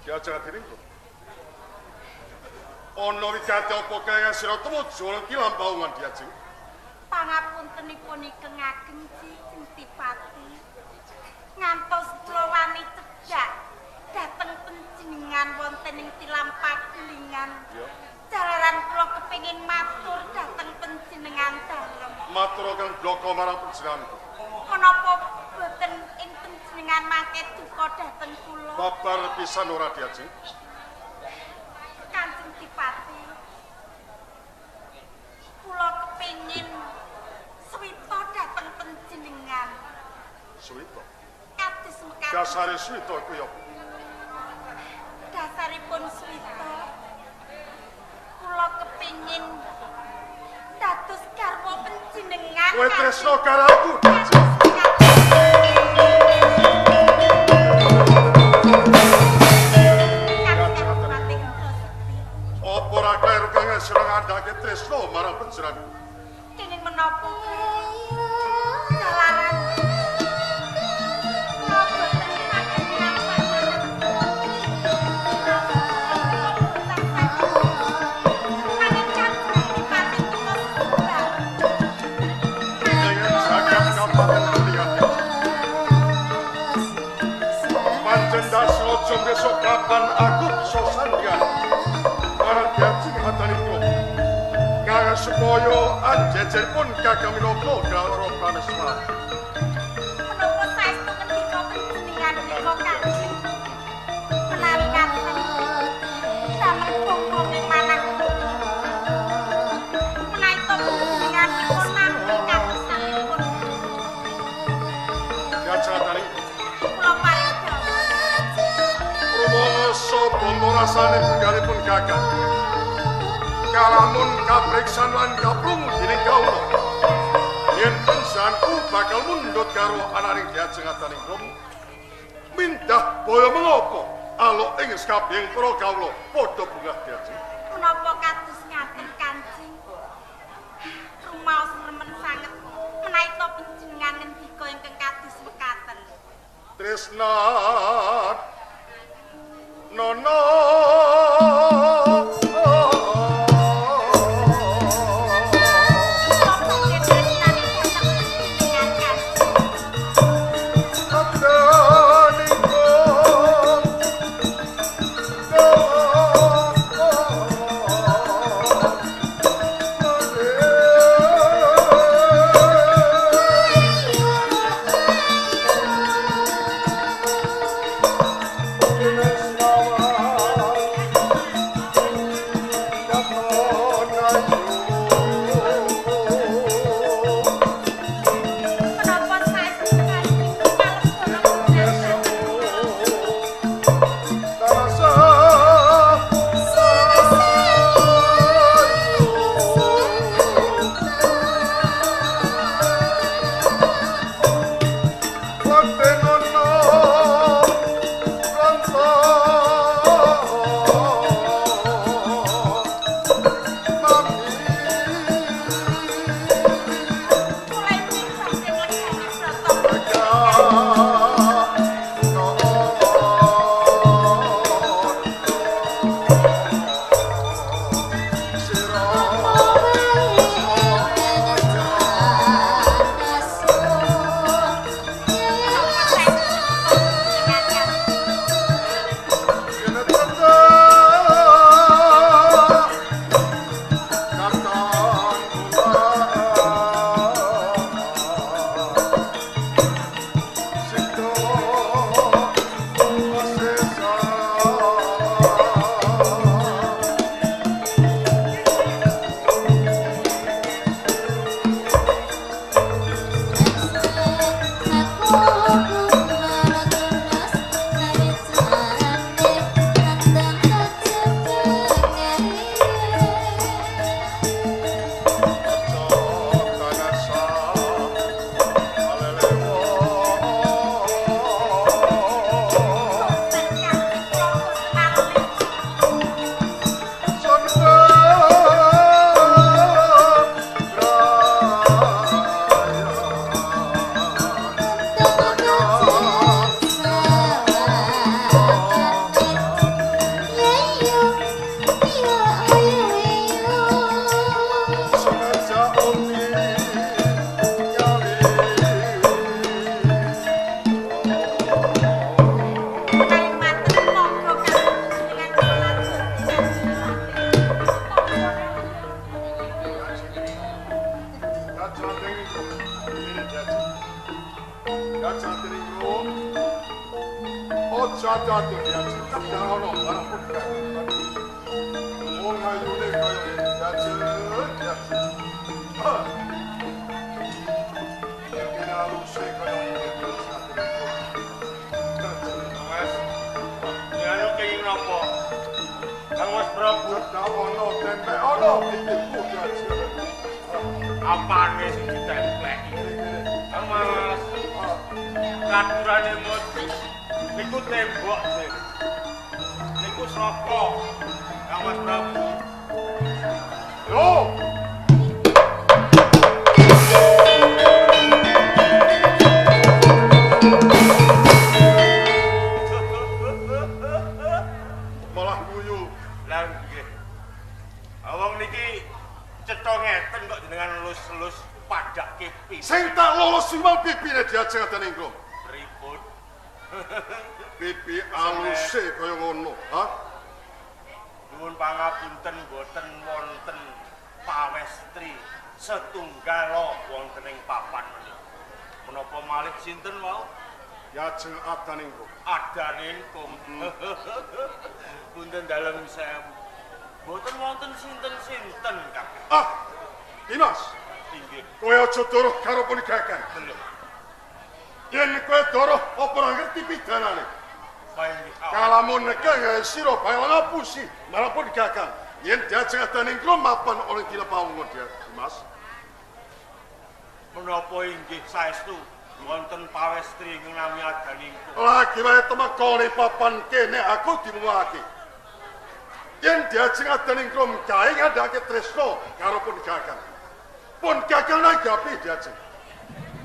Diajeng atining. Ana wigati apa kang sira tumuju ana tilam paungan Diajeng? Pangapuntenipun ingkang ageng Jeng Tipati. Ngantos kula wani cedhak dhateng panjenengan wonten ing tilam pagelingan. Jalaran kula kepengin matur dhateng panjenengan dalem. Matur kang bloko marang panjenenganku. Menapa boten ing panjenengan mangke duka dhateng kula? Babar pisan ora Diajeng? Kanjeng Dipati, kula kepengin swita dhateng panjenengan. Swita? Kados mekaten. Dasare swita iku ya apa? Dasaripun swita, kula kepengin dados garwa panjenengan. Kowe tresna karo aku, Diajeng? Apa ora kleru kang sira ngandhake tresna marang panjenenganku? Kenging menapa? Jalaran kula boten saged ngrasakaken. Nanging Kanjeng Dipati kula sebab. Ing jagat kabupaten Kuliah. Pancen dasraja besok kapan aku bisa sandingan marang Diajeng Hataning. Kang supaya anjejeripun Kakang Minangka Gawara Prameswara. Menapa saestu ngendika panjenengan menika Kanjeng? Menawi ngaten damel bongkong ing manah kula. Menawi to panjenengan dipun nampi katersanipun. Diajeng Hataning. Kula paring dawuh. Rumangsa bangga rasane tunggalipun Kakang. Kalamun kapriksan lan kaprungu dening kawula. Yen panjenenganku bakal mundhut karo anaring Diajeng Adaningrum, mindah boyo mengopo alok ing sakabehing para kawula padha bungah Diajeng. Menapa kados ngaten Kanjeng? Rumaos remen sanget menawi to panjenengan ngendika ingkang kados mekaten. Tresna nono Diajeng Adaningrum. Aja adu diajeng tedarono barang pun gak. Wong ayune kaya diajeng diajeng. Iki aluse kaya ngene diajeng. Mas. Jenengan kenging napa? Kang Mas Prabu ono tempe ono pipiku diajeng. Apane sing ditempleki? Kang Mas. Katurane mesti niku tembok sih. Niku saka Kang Mas Prabu. Yo. Malah guyu. Lah nggih. Wong niki cetha ngeten kok jenengan lus-lus padhakke pipi. Sing tak lolos mau pipine diajeng Adaningrum. Pripun? Pipi aluse kaya ngono, ha? Nuwun pangapunten boten wonten pawestri setunggal wonten ing papan menika. Menapa malih sinten wau? Diajeng Adaningrum. Adaningrum. Punten dalem sewu. Boten wonten sinten-sinten kabeh. Ah, Dimas. Inggih. Kowe aja doroh karo punigakan. Lho. Yen kowe doroh apa ora ngerti pidanane? Kalamun nekeng sira bakal ngapusi marang punigakan. Yen diajeng Adaningrum mapan oleh dilepawunga dia, Dimas. Menapa inggih saestu wonten pawestri ingkang nami Adaningrum? Lagi wae temekone papan kene aku dimuwake. Yen diajeng Adaningrum kae ngandhake tresna karo punigakan. Pun gagal nanggapi diajeng.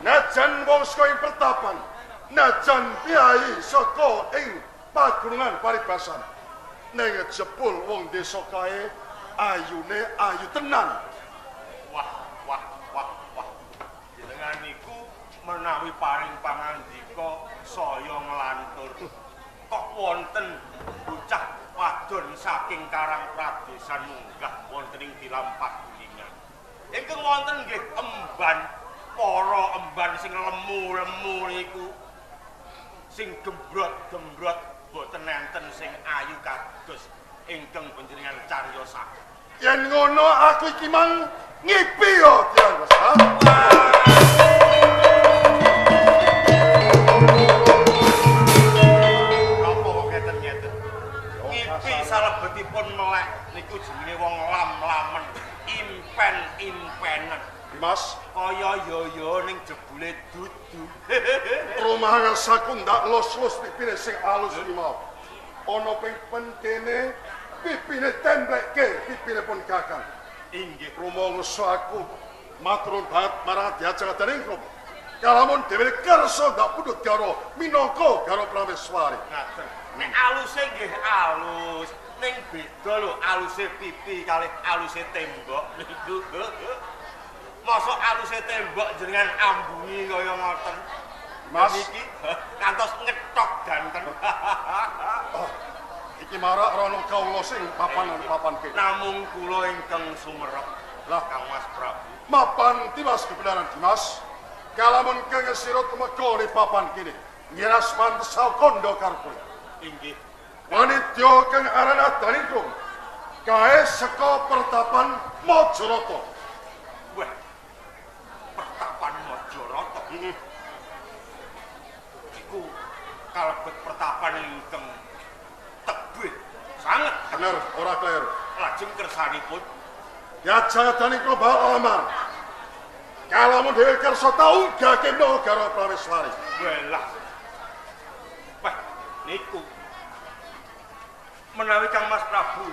Najan wong saka ing pertapan, najan piyai saka ing pagunungan paribasan. Ning jebul wong desa kae ayune ayu tenan. Wah, wah, wah, wah. Jenengan niku menawi paring pangandika saya nglantur. Kok wonten bocah wadon saking Karang Pradesan munggah wonten ing tilam pagulingan. Ingkang wonten nggih emban, para emban sing lemu-lemu niku. Sing gembrot-gembrot boten enten sing ayu kados ingkang panjenengan cariyosaken. Yen ngono aku iki mang ngipi yo, Dian Mas. Napa kok ngeten-ngeten? Ngipi salebetipun melek niku jenenge wong lam-lamen, impen-impenan. Dimas, kaya yo-yo ning jebule dudu. Rumah ngasaku ndak los-los pipine sing alus iki mau. Ana ping pentene pipine temblekke pipine pun kakang. Inggih. Rumangsa aku matur banget marang diajeng Adaningrum. Kalamun dhewe kersa ndak pundhut karo minangka garwa Prameswari. Ngaten. Nek aluse nggih alus, ning beda lho aluse pipi kalih aluse tembok niku. Mosok aluse tembok jenengan ambungi kaya ngoten. Mas niki kantos ngethok danten. Oh, iki marak rono kawula sing papan papan kene. Namung kula ingkang sumerep. Lah Kang Mas Prabu. Mapan tiwas kebenaran Dimas. Kalamun kang sira tumeka ning papan kene. Ngiras pantes kandha karo kowe. Inggih. Wanidya kang aran Adaningrum kae saka pertapan Majarata. Wah. Pertapan Majarata. Heeh. Iku kalebet pertapan ingkang tebih sanget. Bener, ora kleru. Lajeng kersanipun Diajeng Adaningrum bakal alamar. Kalamun dhewe kersa tau gake menawa garwa Prameswari. Welah. Wah, niku menawi Kang Mas Prabu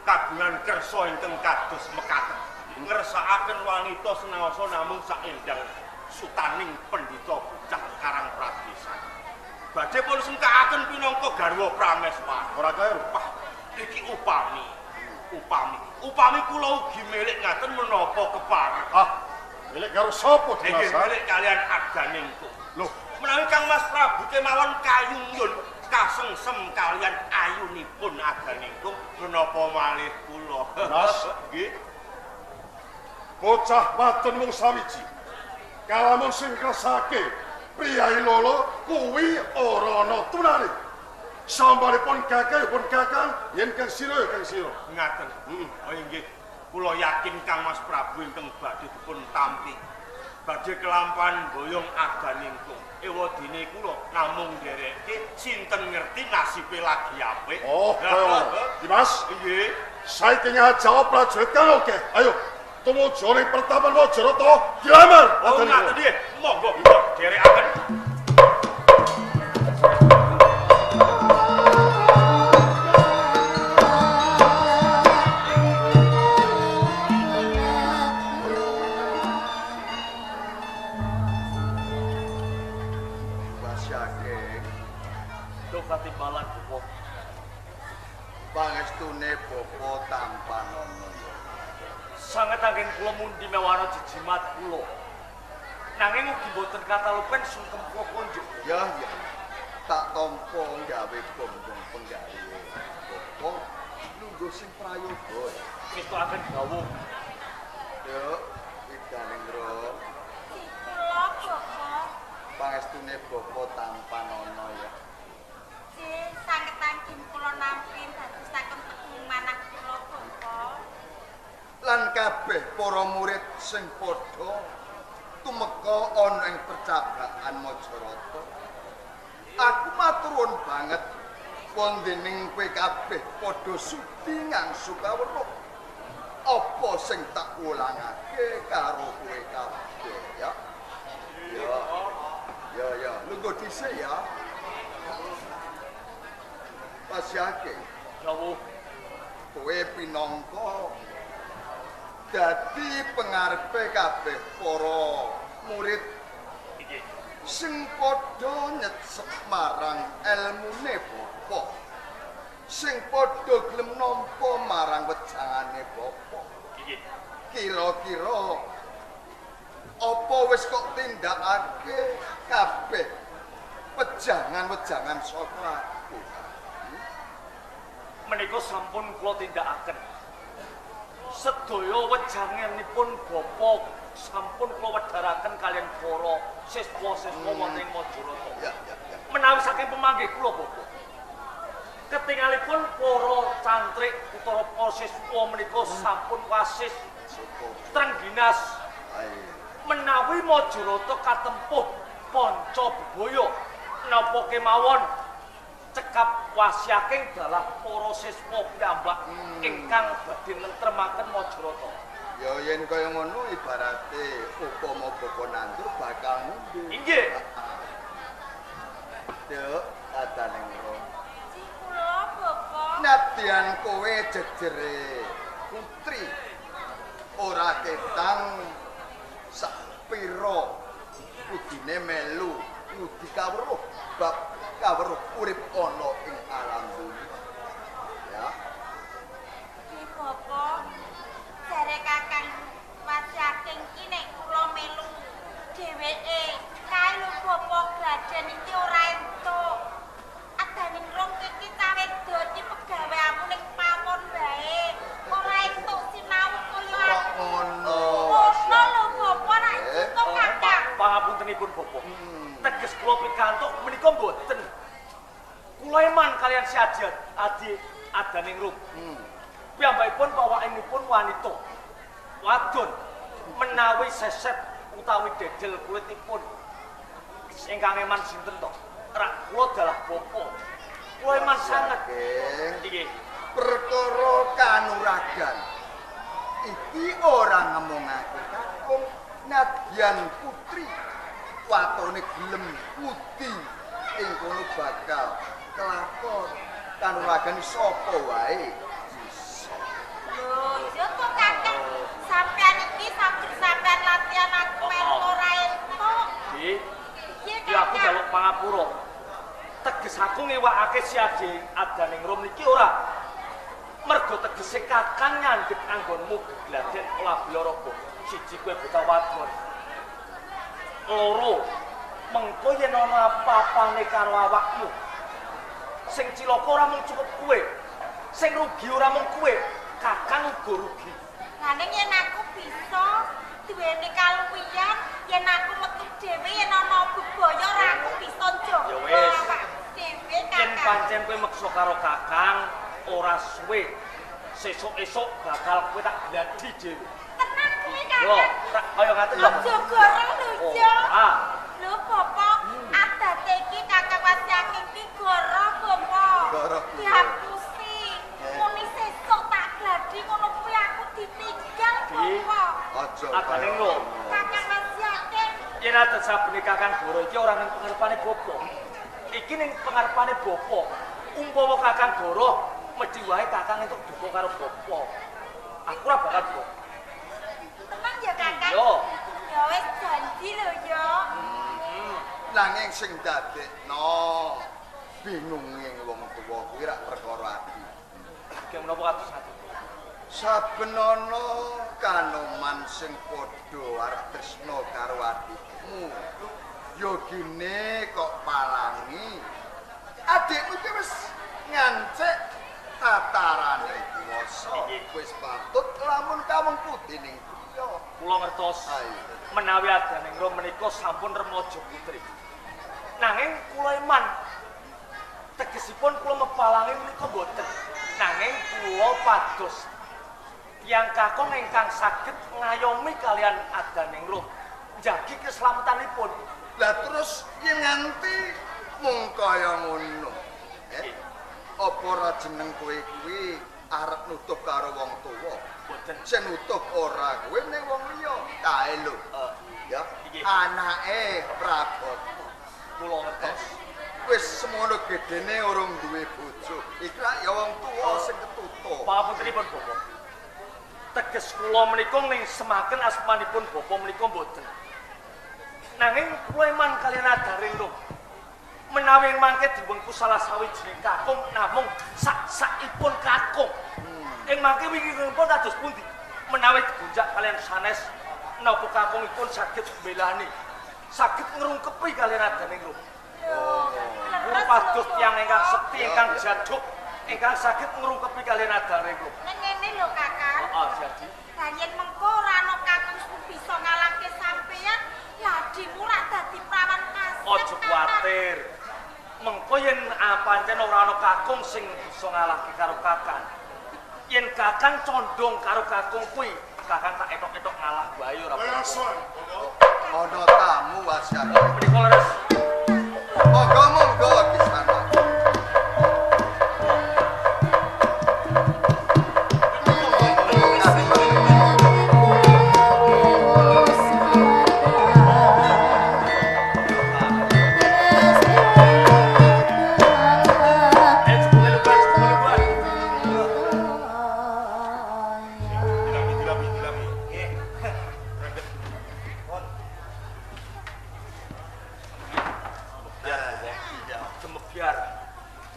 kagungan kersa ingkang kados mekaten. Ngersakaken wanita senaosa namung saendang sutaning pendhita bocah Karang Pradesan. Badhe pun sengkakaken pinangka garwa Prameswari. Ora kleru. Wah, iki upami. Upami. Upami kula ugi milik ngaten menapa kepareng. Ah, milik karo sapa Dimas? Nggih, milik kalian Adaningrum. Lho, menawi Kang Mas Prabu kemawon kayungyun kasengsem kalian ayunipun Adaningrum menapa malih kula. Mas, nggih. Bocah wadon mung sawiji. Kalamun sing kersake Priyayi lolo kuwi ora ana tunane. Sambaripun kakang pun kakang, yen kang sira ya kang sira. Ngaten. Oh inggih, kula yakin Kang Mas Prabu ingkang badhe dipun tampi. Badhe kelampahan boyong adaningkung. Ewadene kula namung ndereke sinten ngerti nasibe lagi apik. Oh, kaya Dimas. Nggih. Saiki ngajak prajurit kang akeh. Ayo, tumuju ning pertapan Wajarata dilamar. Oh, ngaten nggih. Monggo kula dherekaken. Pangestune bapa tampanana. Sanget anggen kula mundi mewana jejimat kula. Nanging ugi mboten katalupen sungkem kula konjuk. Ya ya. Tak tampa gawe bombong penggawe. Bapa lungguh sing prayoga. Ketokaken dawuh. Nduk, widaning ro. Kula bapa. Pangestune bapa tampanana ya. Nggih, sanget anggen kula nampi dadosaken tegung manah kula bapa. Lan kabeh para murid sing padha tumeka ana ing percabangan Majarata. Aku matur nuwun banget wondening kowe kabeh padha sudi ngangsu kawruh. Apa sing tak wulangake karo kowe kabeh ya? Ya. Ya ya, lungguh dhisik ya. Pasyake. Dawuh. Kowe pinangka dadi pengarepe kabeh para murid iki sing padha nyetsep marang elmune bapa, sing padha gelem nampa marang wejangane bapa. Iki kira-kira apa wis kok tindakake kabeh wejangan-wejangan saka aku? Menika sampun kula tindakaken. Sedaya wejanganipun bapa sampun kula wedharaken kaliyan para siswa-siswa wonten ing Majarata. Ya, ya, ya. Menawi saking pemanggih kula bapa. Ketingalipun para cantrik utawa para siswa menika sampun wasis trengginas. Menawi Majarata katempuh panca bebaya napa kemawon cekap wasiaking dalah para siswa piyambak ingkang badhe nentremaken Majarata. Ya yen kaya ngono ibarate upama bapa nandur bakal mundur. Inggih. Nduk, adaning ro. Kula bapa. Nadyan kowe jejere putri ora ketang sak pira kudine melu ngudi kawruh bab kawruh urip ana ing alam dunya. Ya. Nggih bapa. Jare Kakang Wasiaking iki nek kula melu dheweke kae lho bapa gladen iki ora entuk. Adaning rong iki cah wedok iki pegaweanmu ning pawon wae. Ora entuk sinau kaya aku. Ngono. Ngono lho bapa nek entuk Kakang. Pangapuntenipun bapa. Teges kula pikantuk menika mboten. Kula eman kaliyan si Adi adaning rum. Piyambakipun pawakenipun wanita wadon menawi seset utawi dedel kulitipun ingkang eman sinten to? Rak kula dalah bapa. Kula eman sanget. Nggih. Perkara kanuragan iki ora ngemongake kakung nadyan putri watone gelem ngudi ing kono bakal kelakon kanuragan sapa wae bisa. Lho, iya to Kakang, sampean iki saben sampean latihan aku melu ora entuk. Nggih. Piye aku njaluk pangapura. Teges aku ngewakake si Adi adaning rum niki ora. Mergo tegese Kakang nyandhek anggonmu gegladen olah blaraga. Siji kowe bocah wadon. Loro, mengko yen ana apa-apane karo awakmu. Sing cilaka ora mung cukup kowe. Sing rugi ora mung kowe, Kakang uga rugi. Lah ning yen aku bisa duweni kaluwihan, yen aku metu dhewe yen ana bebaya ora aku bisa njaga. Ya wis. Awakku dhewe Kakang. Yen pancen kowe meksa karo Kakang ora suwe. Sesuk-esuk bakal kowe tak gladi dhewe. Tenan kuwi Kakang. Yo, tak kaya ngaten lho. Aja goreng lho, Jo. Ah. Lho Bapak, adate iki Kakang Wasiaking iki goroh Bapak. Goroh. Dihapusi. Muni sesuk tak gladi ngono kuwi aku ditinggal Bapak. Aja. Agane lho. Kakang Wasiaking. Yen adat sabene Kakang Goro iki ora ning pengarepane Bapak. Iki ning pengarepane Bapak. Umpama Kakang Goro mesti wae Kakang entuk duka karo Bapak. Aku ora bakal duka. Tenang ya Kakang. Yo. Ya wis janji lho ya. Nanging sing dadekno bingunge wong tuwa kuwi rak perkara ati. Ki menapa kados ati? Saben ana kanoman sing padha arep tresna karo adikmu. Ya gene kok palangi. Adikmu ki wis ngancik tatarane kuwasa. Wis patut lamun kamengku dening priya. Kula ngertos. Menawi adaningrum menika sampun remaja putri. Nanging kula eman. Tegesipun kula mepalangi menika mboten. Nanging kula pados tiyang kakung ingkang saged ngayomi kalian adaningrum njagi keselamatanipun. Lah terus yen nganti mung kaya ngono. Apa ora jeneng kowe kuwi arep nutup karo wong tuwa? Mboten. Sing nutup ora kowe ning wong liya. Kae lho. Ya, anake Prabata. Kula ngertos. Wis semono gedene urung duwe bojo. Iki lak ya wong tuwa sing ketutup. Pangapuntenipun Bapak. Teges kula menika ning semaken asmanipun Bapak menika mboten. Nanging kula eman kaliyan adaring lho. Menawi mangke diwengku salah sawijining kakung namung sak-sakipun kakung. Ing mangke wingkinipun kados pundi? Menawi digonjak kaliyan sanes napa kakungipun saged mbelani, saged ngrungkepi kaliyan adaning lho. Kula pados tiyang ingkang sekti, ingkang jaduk, ingkang saged ngrungkepi kaliyan adaning lho. Ning ngene lho Kakang. Heeh, jadi. Lah yen mengko ora ana kakung bisa ngalahke sampeyan, lah adimu rak dadi prawan kasep. Aja kuwatir. Mengko yen pancen ora ana kakung sing bisa ngalahke karo Kakang. Yen Kakang condong karo kakung kuwi, Kakang tak etok-etok ngalah wae ora apa-apa. Ana tamu wasyake. Menika leres. Monggo monggo Kisana.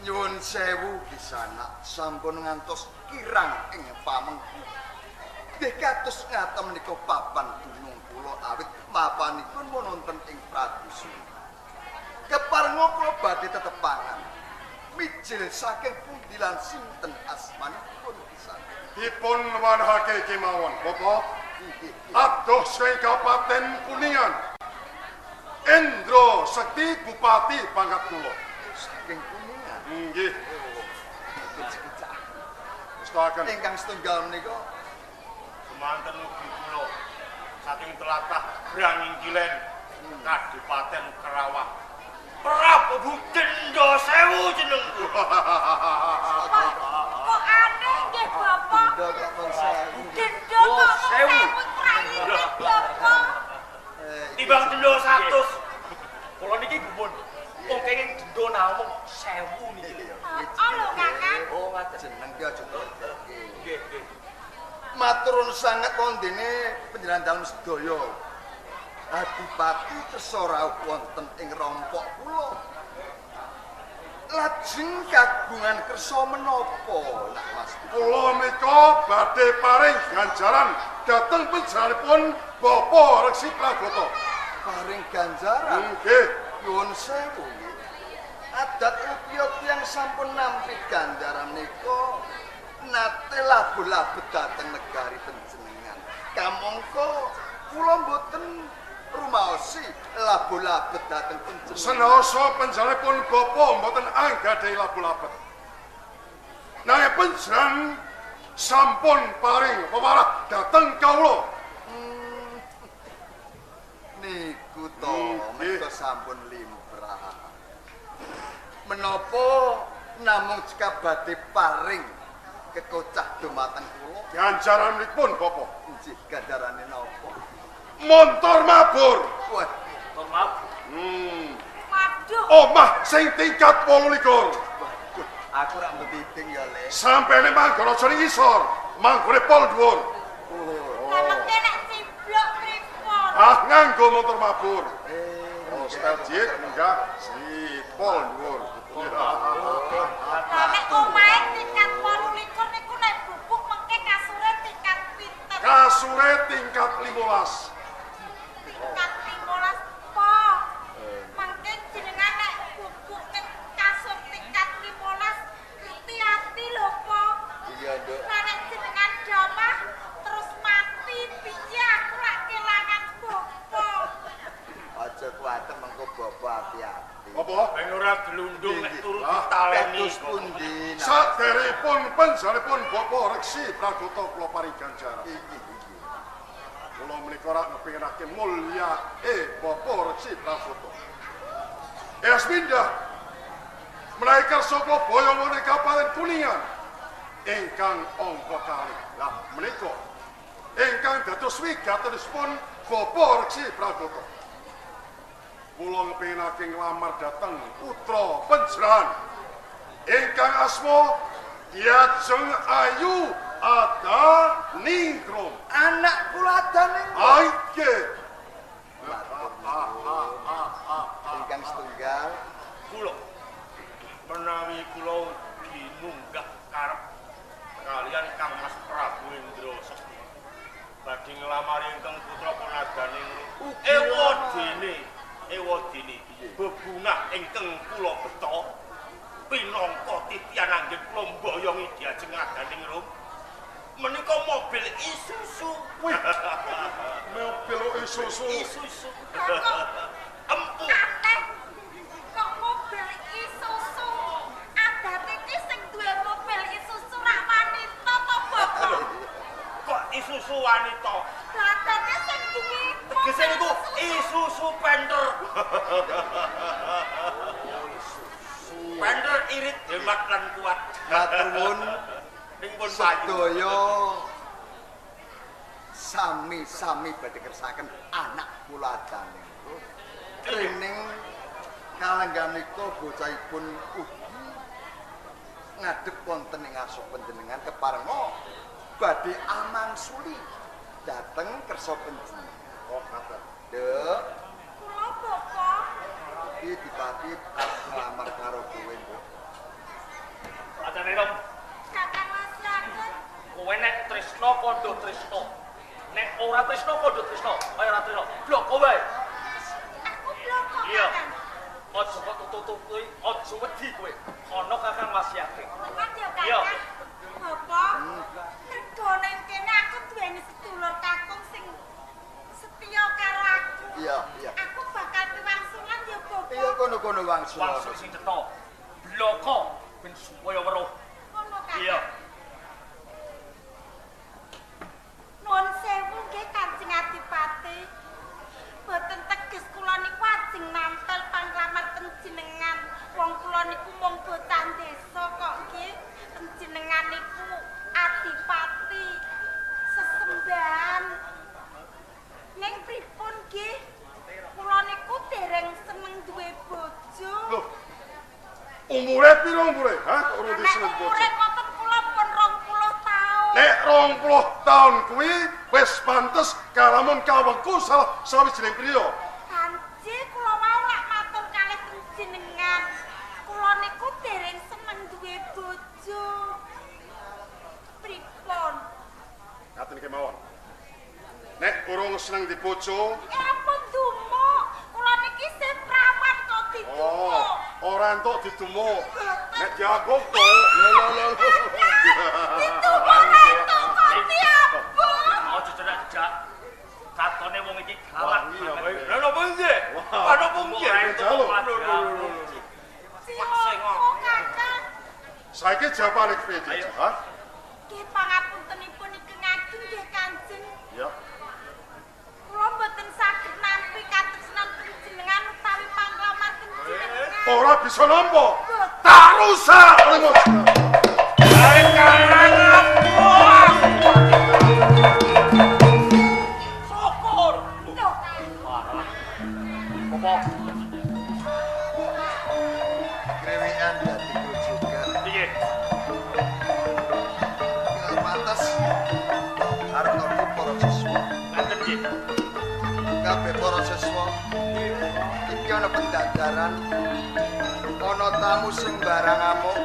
Nyuwun sewu Kisana, sampun ngantos kirang ing pamengku. Nggih kados ngaten menika papan dunung kula awit mapanipun wonten ing Prabu. Keparenga kula badhe tetepangan. Mijil saking pundi lan sinten asmanipun Kisana? Dipun wanhake kemawon, Bapak. Adoh saking Kabupaten Kuningan. Endro Sekti Bupati pangkat kula. Saking Kuningan. Nggih. Westaken ingkang setunggal menika semanten ugi kula saking tlatah Branging Kilen Kadipaten Kerawang. Prabu Denda Sewu jenengku. Kok aneh nggih Bapak? Denda kok mung sewu. Denda kok sewu praine Bapak. Timbang denda 100. Kula niki gumun. Wong kenging denda namung 1000 niki. Oh lho Kakang. Oh ngaten. Jeneng ki aja terjadi. Nggih, nggih. Maturun sanget wondene panjenengan dalem sedaya. Adipati kersa rawuh wonten ing rompok kula. Lajeng kagungan kersa menapa nak Mas? Kula menika badhe paring ganjaran dhateng panjenenganipun Bapak Reksi Pragata. Paring ganjaran? Nggih. Nyuwun sewu nggih. Adat rupiah tiyang sampun nampi ganjaran menika nate labuh-labuh dhateng negari panjenengan. Kamangka kula mboten rumaosi labu labet dhateng panjenengan. Senaosa panjenenganipun bapa mboten anggadhahi labu labet. Nanging panjenengan sampun paring pewarah dhateng kawula. Niku to menika sampun limrah. Menapa namung cekap badhe paring kekocah dumateng kula? Ganjaranipun bapa. Inggih, ganjarane napa? Montor mabur. Wah, montor mabur. Waduh. Omah sing tingkat 28. Waduh, aku rak mbetiting ya, Le. Sampene manggon aja ning isor, manggone pol dhuwur. Oh. Lah mengke nek ciblok pripun? Ah, nganggo motor mabur. Oh, setel jik enggak si pol dhuwur. Lah nek omahe tingkat 28 niku nek bubuk mengke kasure tingkat pinten? Kasure tingkat 15. Tingkat 15 po. Mangke jenengan nek bubuk ning kasur tingkat 15 hati-hati lho po. Iya, Nduk. Lah nek jenengan damah terus mati piye aku lak kelangan bapa. Aja kuwatir mengko bapa hati-hati. Apa? Ben ora glundung nek turu ditaleni. Kados pundi? Saderipun panjenenganipun bapa Reksi Pragota kula paring ganjaran. Iki iki. Kula menika rak ngepinginake mulya bapa Reksi Pragota. Es pindah menawi kersa kula boyong wonten Kabupaten Kuningan ingkang angka kalih. Lah menika ingkang dados wigatosipun bapa Reksi Pragota. Kula ngepinginake nglamar dhateng putra panjenengan ingkang asma Diajeng Ayu Adaningrum. Anak kula Adaningrum. Ah nggih. Ingkang setunggal kula menawi kula ginunggah karep kalian Kang Mas Prabu Indra Sekti badhe nglamari ingkang putra Adaningrum. Ewadene ewadene bebungah ingkang kula beto pinangka titian anggen kula mboyongi Diajeng Adaningrum menika mobil Isuzu. Wih, mobil Isuzu. Isuzu. Empuk. Aneh. Kok mobil Isuzu? Adate iki sing duwe mobil Isuzu rak wanita to, Bapak? Kok Isuzu wanita? Adate sing duwe tegese niku Isuzu Panther. Panther irit, hemat lan kuat. Matur nuwun ning pun payu. Sedaya sami-sami badhe kersaken anak kula Adaningrum. Rening kalenggan nika bocahipun ugi ngadhep wonten ing ngarsa panjenengan keparenga badhe amangsuli dhateng kersa panjenengan. Oh, ngaten. Nduk, kula bapa iki dipati arep nglamar karo kowe, Nduk. Adaningrum. Kakang Wasyaken. Kowe nek tresna kandha tresna. Nek ora tresna kandha tresna. Kaya ora tresna, blok kowe. Aku blok kok. Iya. Aja kok tutup-tutupi, aja wedi kowe. Ana Kakang Wasyaken. Tenan ya, Kakang. Iya. Bapak, mergo nang kene aku duweni sedulur kakung sing setia karo aku. Iya, iya. Aku bakal piwangsulan ya, Bapak. Iya, kono-kono wangsul. Wangsul sing cetha. Bloko ben supaya weruh. Ngono, Kakang. Iya. Nuwun sewu nggih Kanjeng Adipati. Boten teges kula niku ajeng nampel panglamar panjenengan. Wong kula niku mung bocah desa kok nggih. Panjenengan niku adipati sesembahan. Ning pripun nggih? Kula niku dereng seneng duwe bojo. Loh. Umure piro umure? Hah? Kok urung Nek seneng bojo? umure ngoten kula pun 20 taun. Nek 20 taun kuwi wis pantes kalamun kawengku salah sawijining priya. Kanji kula wau lak matur kalih panjenengan. Kula niku dereng seneng duwe bojo. Pripun? Ngaten kemawon. Nek urung seneng di bojo, Ya ampun dumuk. Kula niki isih prawan kok didumuk. oh, ora entuk didumuk. Nek dianggo kok. Lho lho lho. Didumuk ora entuk kok diambung. Aja cedak-cedak. Katone wong iki galak. Lha napa nggih? Napa nggih? Kakang. Saiki jawabane piye, ha? Nggih pangapuntenipun ingkang ageng nggih Kanjeng. Ya. Kula mboten saged nampi katresnan panjenengan utawi panglamar panjenengan. Ora bisa nampa. Tak rusak. Syukur. Apa? Krewekan dadi grujukan. Piye? Kira pantes arep nampi para siswa. Ngaten nggih. Kabeh para siswa iki ana pendadaran, ana tamu sing barang amuk,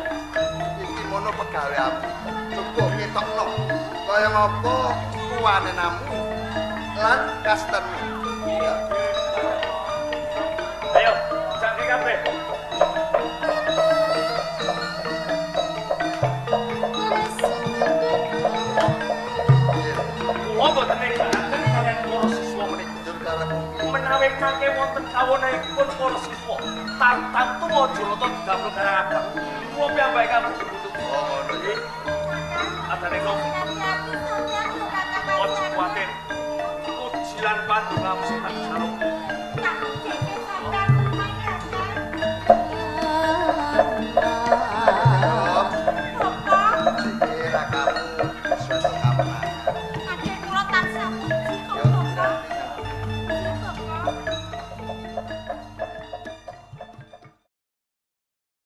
iki mono pegaweanmu. Coba ketokno kaya ngapa kuwanenamu lan kastenmu. Ya. Ayo, jangke kabeh. Kula boten negaraken kaliyan para siswa menika. Njur karepmu piye? Menawi kangke wonten kawonahipun para siswa, tartamtu Majarata didamel Karang Abang. Kula piyambak ingkang butuh. Oh, ngono ya.